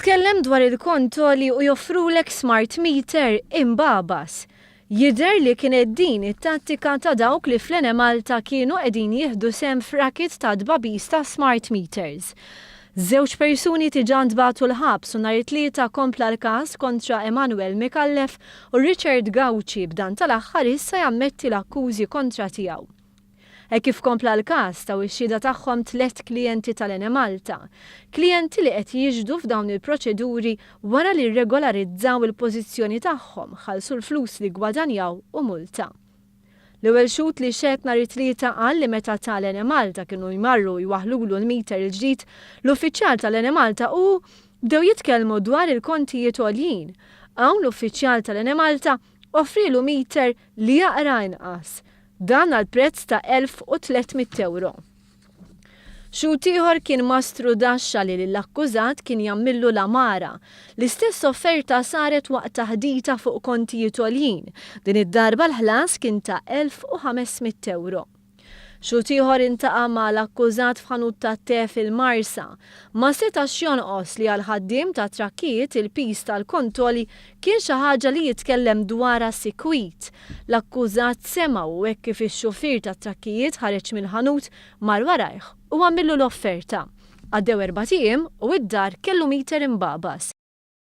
Titkellem dwar il-kont għoli u joffrulek smart meter imbagħbas. Jidher li kienet din it-tattika ta' dawk li fl-Enemalta kienu qegħdin jieħdu sehem f'racket ta' tbagħbis ta' smart meters. Żewġ persuni diġà ntbagħtu l-ħabs u nhar it-Tlieta kompla l-każ kontra Emanuel Micallef u Richard Gauci b'dan tal-aħħar issa jammetti l-akkużi kontra tiegħu. Hekk kif kompla l-każ, taw ix-xhieda tagħhom tlett klijenti tal-Enemalta. Klijenti li qed jixhdu f'dawn il-proċeduri wara li rregolarizzaw il-pożizzjoni tagħhom, ħallsu l-flus li ggwadanjaw u multa. L-ewwel xhud li xehed nhar it-Tlieta qal li meta tal-Enemalta kienu jmarru jwaħħlulu l-meter il-ġdid, l-uffiċjal tal-Enemalta u hu bdew jitkellmu dwar il-kontijiet għoljin. Hawn l-uffiċjal tal-Enemalta offrielu meter li jaqra inqas. Dan għal prezz ta' 1,300 ewro. Xhud ieħor kien mastru daxxa li lill-akkużat kien jagħmillu l-għamara. L-istess offerta saret waqt taħdita fuq kontijiet għoljin. Din id-darba l-ħlas kien ta' 1,500 ewro. Xhud ieħor intaqa' ma' l-akkużat f'ħanut tat-te fil-Marsa. Ma setax jonqos li għall-ħaddiem tat-trakkijiet il-piż tal-kont għoli kien xi ħaġa li jitkellem dwarha sikwit. L-akkużat semgħu u hekk kif ix-xufier tat-trakkijiet ħareġ mill-ħanut mar warajh u għamillu l-offerta. Għaddew erbat ijiem u id-dar kellu meter imbagħbas.